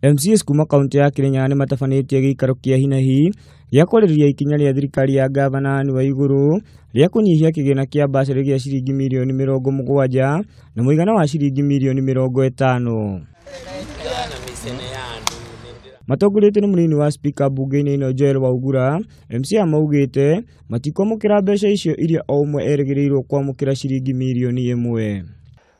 MCAs kuma kaunti ya Kirinyaga nĩ matabanĩtie gĩikaro kĩa hinahi gĩa kwarĩrĩria ikinya rĩa thirikari ya ngavana Anne Waiguru rĩa kũnyihia kĩgĩna kĩa bursary gĩa ciringi mirioni 70 na mũigana wa ciringi mirioni 50. Matongoretio nĩ mũnini wa spika mbunge-inĩ ĩno Joel Waugura, MCA maugĩte matikwamũkĩra mbeca icio iria o ũmwe erĩgĩrĩirwo kwamũkĩra ciringi mirioni 1.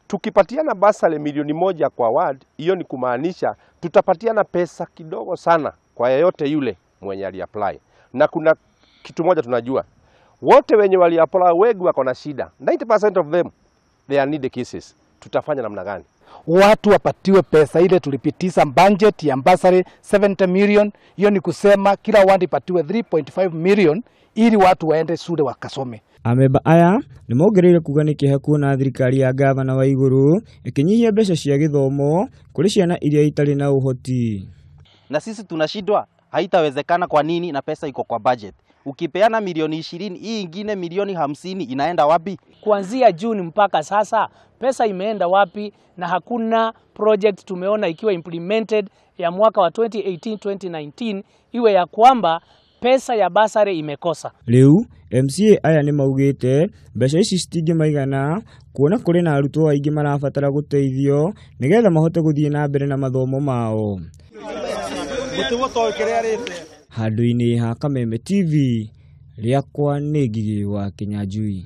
Tukipatiana basari milioni 1 kwa ward, hiyo ni kumaanisha tutapatiana pesa kidogo sana kwa yeyote yule mwenye aliapply. Na kuna kitu moja tunajua, wote wenye waliapply wengi wako na shida, 90% of them they are needy cases. Tutafanya namna gani? Watu wapatiwe pesa ile tulipitisha budget ya basari 70 million. Hiyo ni kusema kila ward ipatiwe 3.5 million ili watu waende shule wakasome. Amemba aya nĩ mongereire kuga nĩ kĩeha kuona thirikari ya ngavana Waiguru ĩkĩnyihia mbeca cia gĩthomo kũrĩ ciana iria itarĩ na ũhoti. Na sisi tunashindwa, haitawezekana. Kwa nini? Na pesa iko kwa budget. Ukipeana milioni 20, hii ingine milioni 50 inaenda wapi? Kuanzia Juni mpaka sasa pesa imeenda wapi? Na hakuna project tumeona ikiwa implemented ya mwaka wa 2018-2019 iwe ya kwamba pesa ya basari imekosa. Rĩu MCA aya nĩ maugĩte mbeca ici citingĩmaigana kuona kũrĩ na arutwo aingĩ marabatara gũteithio nĩgetha mahote gũthiĩ na mbere na mathomo mao. Handũ-inĩ ha Kameme TV, rĩakwa nĩ Ngigĩ wa Kĩnyanjui.